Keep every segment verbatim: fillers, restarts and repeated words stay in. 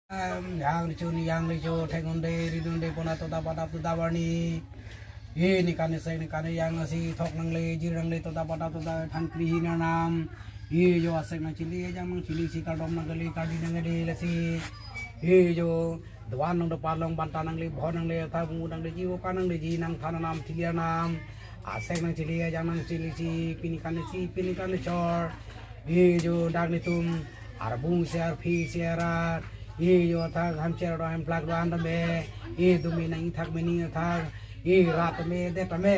Em, yang richu ni yang richu, thek un de, ri un de, pona tota pada tota barni. Ini kane se, ini kane yang nasi thok nangle, jir nangle, tota pada tota than kri hini arnam. Ijo asek nangchili, ejang nangchili si, kardom nangkali, kardi nangkali lasi. Ijo doan nangdopat along, banta nangle, bhon nangle, tha bungu nangle, jiwo ka nangle, ji nangthan arnam, chili arnam. Asek nangchili, ejang nangchili si, pini kane si, pini kane chor. Ijo dak netum arbung si, arphi si, arat. Ijo thak hamcher do, hamplak do-an tame. I dumi nang thak meni thak. I rat tame, det tame.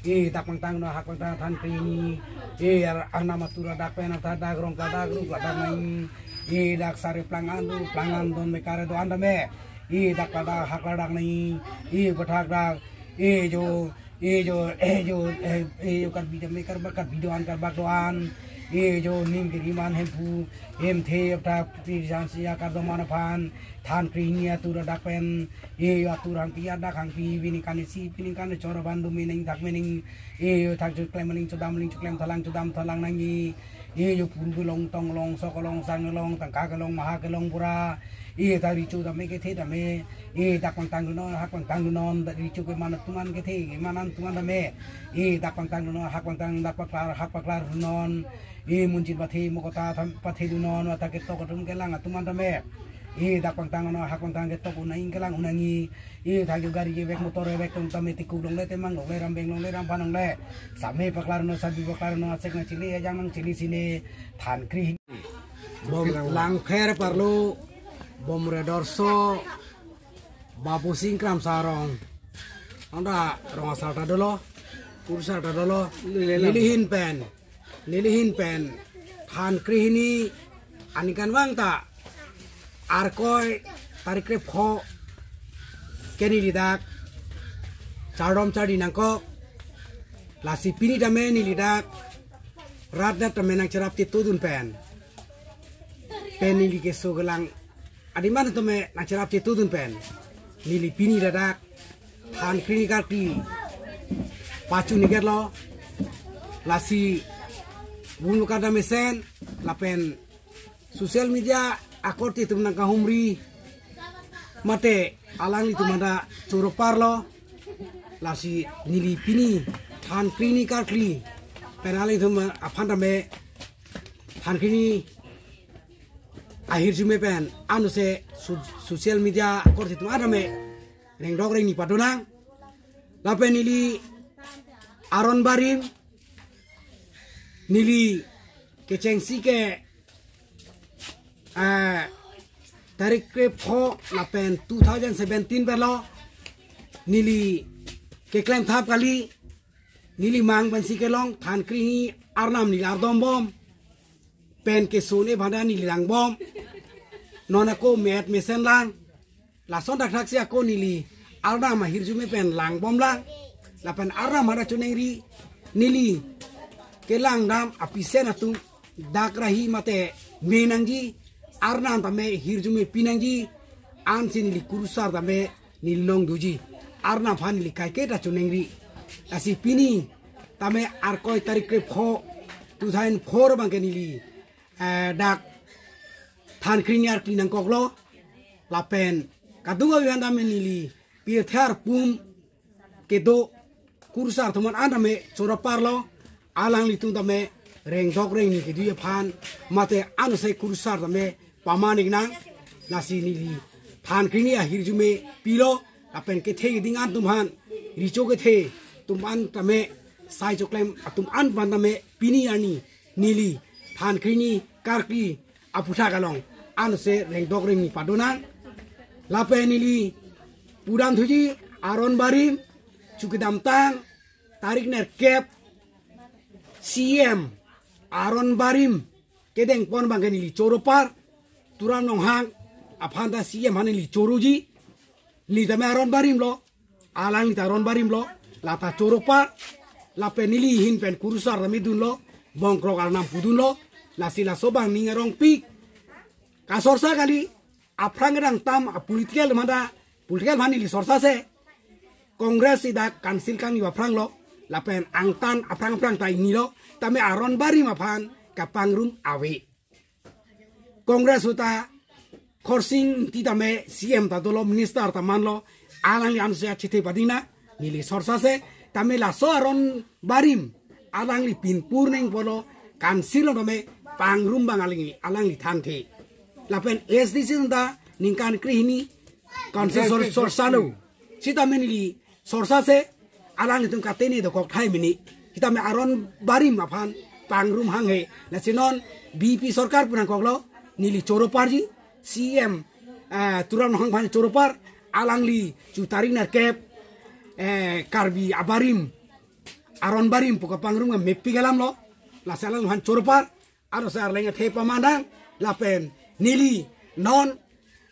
I dak pangtang do, hak pangtang than kri hini. I ar-, arnam atur adak pen athak dak rong kadak ruk kadak nang. I dak sari plang an do, plang an don me kare do-an tame. I dak ladak hak ladak nang. I bathak dak. Ijo Ijo, ijo, eh, ijo Karbi tame, Karbak, Karbi do-an, Karbak do-an. Ijo nim kiri man, Hemphu, Hemthe, apta, Prijan Sia, kardoman aphan, than kri hini atur adak pen. Ijo atur hangpi, adak hangpi, pini kane si, pini kane chor, bhon dumi nang thak meni. Ijo thak chuklem meni, chodam meni, chuklem thalang, chodam thalang nangji. Ijo pun kelong, tong kelong, sok kelong, sang kelong, tangka kelong, maha kelong pura. Ijo thak richu tame kethe tame. Ijo dak pangtang dunnon, hak pangtang dunnon, dak richu keman atum an kethe, keman atum an tame. Ijo dak pangtang dunnon, hak pangtang, dak paklar, hak paklar dunnon. Ijo munjin pathe, mokota tham pathe dunnon, athak ketok atum kelang atum an tame. Ijo dak pangtang dunnon, hak pangtang ketok un nang, kelang un nangji. Ijo thak jo gari kevek, motor kevek atum tame, Tiku longle, Temang longle, Rambeng longle, Ramphan longle. Same paklar non, sabi paklar non, asek nangchili, ejang nangchili si ne, than kri. Bom Langpher Parlo, Bomre Dorso, Bapu Singkram Sarong. Anta rong asar ta dolo, kurusar ta dolo. Neli ahin pen, neli ahin pen than kri hini aningkanvang ta Arkoi tarik krepho ke neli dak chardom chardi nangkok. Lasi pini tame neli dak rat dak tame nangcherap chetudun pen, pen neli keso kelang adim an tame nangcherap chetudun pen, neli pini ladak than kri ni karkli pachu ni ketlo. Lasi vun kadam mesen lapen social media akorte atum nangkahumri mate alanglitum anta choro parlo. Lasi neli pini than kri ni karkli pen alanglitum aphan tame than kri ni ahirjume pen anose so-, social media akorte atum an tame rengdok rengni padonang. Lapen neli aron barim, neli kechengsi ke, eh, tarik krepho lapen two thousand seventeen penlo neli keklem thap kali. Neli mang pensi kelong than kri ni arnam neli ardombom, pen keso ne bhanda neli langbom. Non ako met mesen lang. Lason thakthak si ako neli arnam ahirjume pen langbom lang. Lapen arnam hada chonengri, neli kelang dam apisen atum dak rahi mate me nangji, arnam tame hirjume pi nangji, ansi neli kurusar tame neli long doji. Arnam aphan neli kaike ta chonengri. Lasi pini tame Arkoi tarik krepho two thousand four abangke neli, eh, dak than kri ni karkli nangkoklo. Lapen kadung avi aphan tame neli pirthe arpum kedo kurusar atum an tame choro parlo. Alanglitum tame rengdok rengni kedo aphan mate anose kurusar tame paman iknang. Lasi neli than kri ni ahirjume pilo lapen kethe keding an atum aphan, richo kethe atum an tame, sai choklem atum an aphan tame pini arni neli than kri ni karkli aputhak along anose rengdok rengni padonang. Lapen neli pudam thuji aron barim chu kedamtang tarik nerkep C M aron barim kedengpon abangke neli choro par, Tuliram Ronghang aphan ta C M aphan neli choroji. Neli tame aron barimlo, alangli ta aron barimlo, lata choro par, lapen neli ahin pen kurusar tame dunlo, bongkrok arnam pudunlo, lasi laso abang ning arongpik. Kasorsa kali, aphrang kedang tam, a political mada, political aphan neli sorsa se, Congress si dak council kangni aphranglo, lapen angtan aphrang aphrang ta inilo, tame aron barim aphan kapangrum ave. Congress ahut ta Khorsing Engti tame C M ta dolo, minister ta manlo, alangli ansi achethe padina, neli sorsa se, tame laso aron barim, alangli pinpur neng polo, council along tame pangrum abang alangli, alangli thanthe. Lapen A S D C ta ningkan krehini, council sor-, sorsalo. Sitame neli sorsa se, alanglitum katene dokok thai mini. Sitame aron barim aphan pangrum hanghe. Lasi non B J P sorkar pu nangkoklo, neli choro parji, C M, eh, Tuliram Ronghang aphan choro par, alangli chu tarik nerkep, eh, Karbi abarim, aron barim pu kapangrum mepik alamlo, lasi alangliphan choro par, aro se arleng athe pamandang, lapen neli non,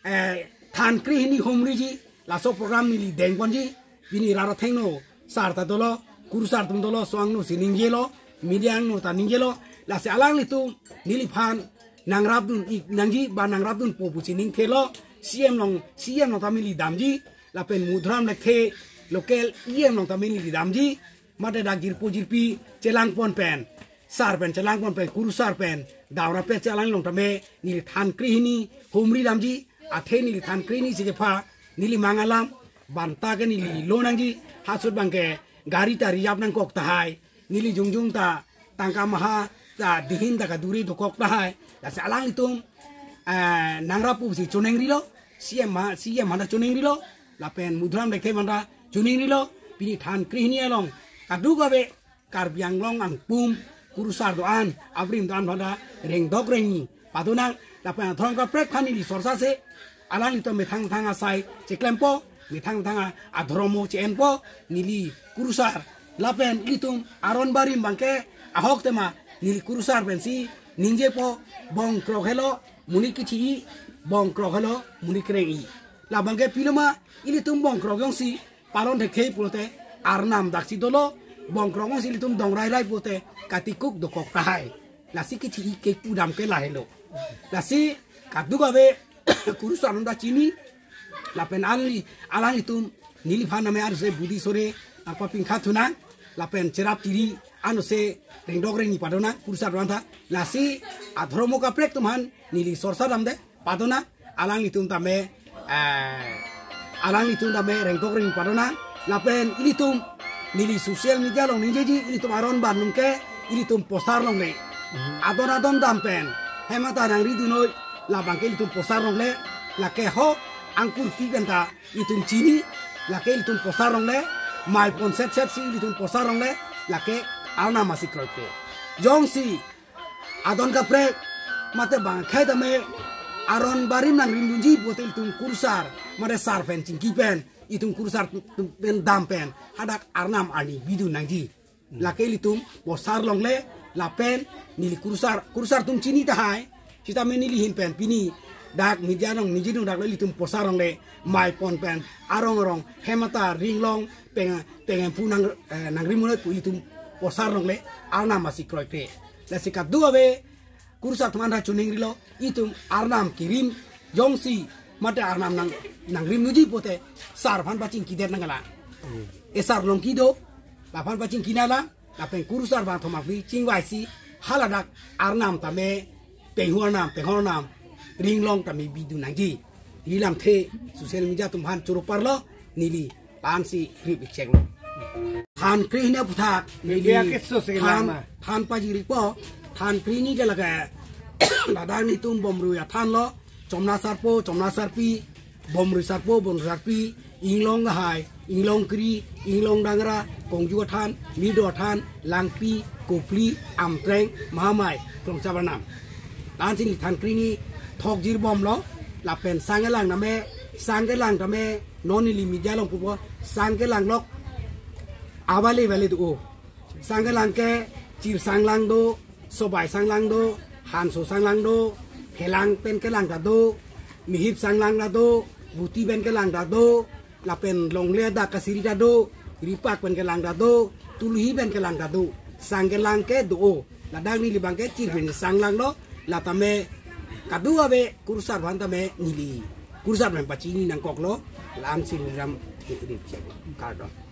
eh, than krehini humriji, laso program neli dengponji, pini rat athengno sar ta dolo, kurusar atum dolo, so angno si ningjelo, media angno ta ningjelo, lasi alanglitum neliphan nangrapdun-ik nangji, ba nangrapdunpo pusi ningthelo, C M along, C M along tame neli damji, lapen Madhuram Lekthe local E M along tame neli damji, mate dak jirpo jirpi chelangpon pen, sar pen chelangpon pen, kurusar pen, daura pen chelang along tame, neli than krehini humri damji, athe neli than krehini si kepha, neli mang alam, banta ke neli lo nangji, halaso ahut abang ke gari ta reserve nangkok tahai, neli jongjong ta tangka maha ta dihin ta kaduri dokok tahai, lasi alanglitum, eh, nangrap pusi chonengrilo, C M ma, C M aphan ta chonengrilo, lapen Madhuram Lekthe aphan ta chonengrilo, pini than krehini along, kadokave Karbi Anglong angpum kurusar do-an, abarim do-an aphan ta rengdok rengni padonang, lapen adhorom kaprek aphan neli sorsa se, alanglitum methang methang asai cheklempo, methang methang a-, adhorom che-enpo, neli kurusar. Lapen ilitum aron barim abang ke ahok tema, neli kurusar pensi ningjepo, bongkrok helo, monit kethi-i, bongkrok helo, monit kereng-i. La abang ke pilo ma, ilitum bongkrok jongsi palon thekthe pulote, arnam daksi dolo, bongkrok jongsi ilitum dong rairai pulote, katikuk dokok tahai. Lasi kethi-i kepu dam ke lahelo. Lasi kadokave kurusar atum ta chini, lapen alangli, alanglitum neliphan tame arse budi sore, apa pingkhat thunang, lapen cherap chiri, anose rengdok rengni padonang, kurusar atum ta. Lasi adhorom kaprek atum aphan neli sorsa damde, padonang, alanglitum tame, eh, alanglitum tame rengdok rengni padonang, lapen ilitum neli social media along ningjeji, ilitum aron bandung ke, ilitum posar longle. Adon adon dam pen, hem anta nangridun noi, la abang ke ilitum posar longle, lake ho, angkur pi pen ta, ilitum chini, lake ilitum posar longle, mei pon set set si ilitum posar longle, lake arnam masi kroikre. Jongsi, adon kaprek, mate bang khei tame, aron barim nangrimdunji pulote ilitum kurusar, mate sar pen chingki pen, ilitum kurusar pen dam pen, hadak arnam arni bidun nangji. Lake ilitum posar longle, lapen neli kurusar, kurusar atum chini tahai, sitame neli ahin pen pini, dak media along ningjedun daklo, ilitum posar longle, mei pon pen, arong arong, hem anta ringlong, peng, peng pu nang, eh, nangrim noi pu ilitum posar longle, arnam masi kroikre. Lasi kadokave, kurusar atum anta chonengrilo, itum arnam kerim, jongsi, mate arnam nang, nangrimdunji pulote, sar aphan pachingkidet nanglang. E sar longki do, laphan pachingki nanglang, lapen kurusar abang thom aphi chingvaisi, haladak arnam tame, penghor arnam, penghor arnam, ringlong tame bidun nangji. Neli lamthe, social media atum aphan choro parlo, neli, la-ansi rip-ik cheklo. Than krehini aphuthak, neli, Bia ke so se than, lama. Than pajirpo, than krehini ke lake, ladak nelitum Bomrui athanlo, Chomna Sarpo, Chomna Sarpi, Bomrui Sarpo, Bomrui Sarpi, Inglong Kehai, Inglong Kri, Inglong Dangra, Kongju Athan, Mido Athan, Langpi, Kopli, Amtreng, Mahamai, Krongchap arnam. La-ansi neli than krehini thok jirbomlo, lapen sang kelang tame, sang kelang tame, non neli media along pupo, sang kelang lok, avale vale do-o. Sang kelang ke, Chirsang lang do, Sobai sang lang do, Hanso sang lang do, Helang pen kelang ta do, Mihip sang lang ta do, Buti pen kelang ta do, lapen longle dak kasiri ta do, Ripak pen kelang ta do, Tulhi pen kelang ta do, sang kelang ke do-o. Ladak neli abangke chirpin sang langlo, la tame kadokave kurusar aphan tame neli kurusar aphan pachini nangkoklo, la-an si neli ram, kardom.